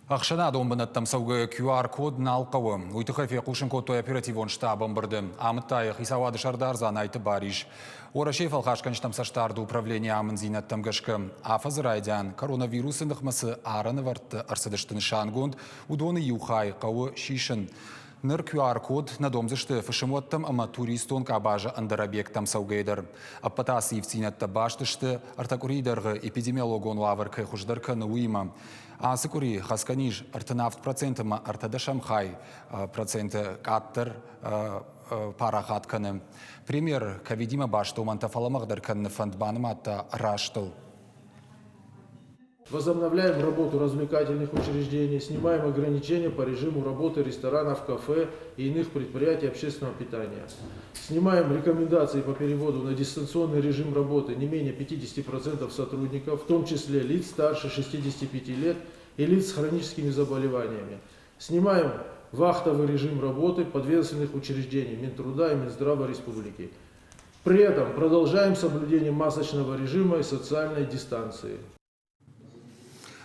Ӕхсӕнадон бынӕттӕм цӕугӕ QR-код нал хъӕуы. Уый тыххӕй фехъусын кодтой оперативон штабы ӕмбырды. Амыдта йӕ хицауады сӕрдар Дзанайты Барис. Уӕрӕсейы фӕлхасгӕнджытӕм цӕстдарды управленийы амынддзинӕдтӕм гӕсгӕ, афӕдзы райдиан коронавирусы ныхмӕ цы арӕнӕвӕрдтӕ ӕрцыдысты нысангонд, уыдоны иу хай хъӕуы сисын. Ныр QR-код нӕ домдзысты фысымуӕттӕм ӕмӕ туристон къабазы ӕндӕр объекттӕм цӕугӕйӕ дӕр. Ӕппӕт ацы ивддзинӕдтӕ баст сты, ӕртӕ къуырийы дӕргъы эпидемиологон уавӕр кӕй хуыздӕр кӕны, уыимӕ. Ацы къуыри хӕцгӕ низ 37 проценты ӕмӕ ӕртӕдӕсӕм хай проценты къаддӕр парахат кӕны. Премьер ковидимӕ баст домӕнтӕ фӕлӕмӕгъдӕр кӕныны фӕнд банымадта растыл. Возобновляем работу развлекательных учреждений, снимаем ограничения по режиму работы ресторанов, кафе и иных предприятий общественного питания. Снимаем рекомендации по переводу на дистанционный режим работы не менее 50% сотрудников, в том числе лиц старше 65 лет и лиц с хроническими заболеваниями. Снимаем вахтовый режим работы подведомственных учреждений Минтруда и Минздрава Республики. При этом продолжаем соблюдение масочного режима и социальной дистанции.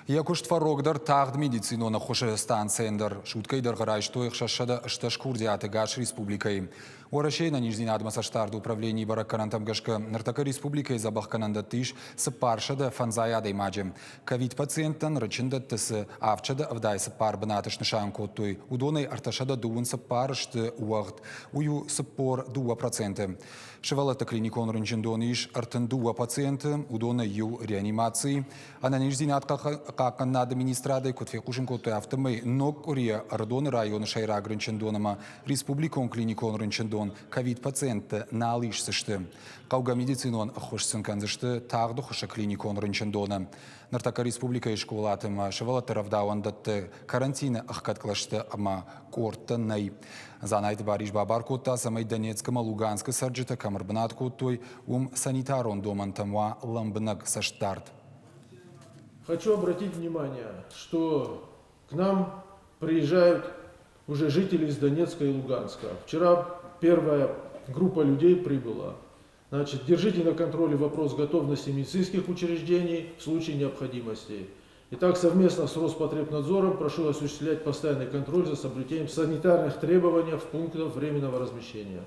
Йӕ куыст фӕрогдӕр тагъд медицинон ӕххуысы станцӕйӕн дӕр. Суткӕйы дӕргъы райстой 660 курдиаты ӕгас республикӕйы. Уӕрӕсейы ӕнӕниздзинадмӕ цӕстдарды управленийы бӕрӕггӕнӕнтӕм гӕсгӕ, ныртӕккӕ республикӕйы дзӕбӕхгӕнӕндӕтты ис 450 адӕймаджы. Ковид-пациенттӕн рынчындӕтты цы 774 бынаты снысан кодтой, уыдонӕй 324 сты уӕгъд. Уый у 42%. Сывӕллӕтты клиникон рынчындоны ис 32 пациенты, уыдонӕй иу реанимацийы. Ӕнӕниздзинад хъахъхъӕнынады министрадӕй куыд фехъусын кодтой, афтӕмӕй ног къуырийӕ Ӕрыдоны районы сӕйраг рынчындон ӕмӕ республикон клиникон рынчындон ковид-пациентты нал исдзысты. Хъӕугӕ медицинон ӕххуыс сын кӕндзысты тагъд ӕххуысы клиникон рынчындоны. Ныртӕккӕ республикӕйы скъолаты ӕмӕ сывӕллӕтты рӕвдауӕндӕтты карантины ӕхгӕд кълӕсты ӕмӕ къордтӕ нӕй. Дзанайты Барис бабар кодта, цӕмӕй Донецк ӕмӕ Луганскы цӕрджытӕ кӕм ӕрбынат кодтой, уым санитарон домӕнтӕм уа лӕмбынӕг цӕстдард. Хочу обратить внимание, что к нам приезжают уже жители из Донецка и Луганска. Вчера первая группа людей прибыла. Значит, держите на контроле вопрос готовности медицинских учреждений в случае необходимости. Итак, совместно с Роспотребнадзором прошу осуществлять постоянный контроль за соблюдением санитарных требований в пунктах временного размещения.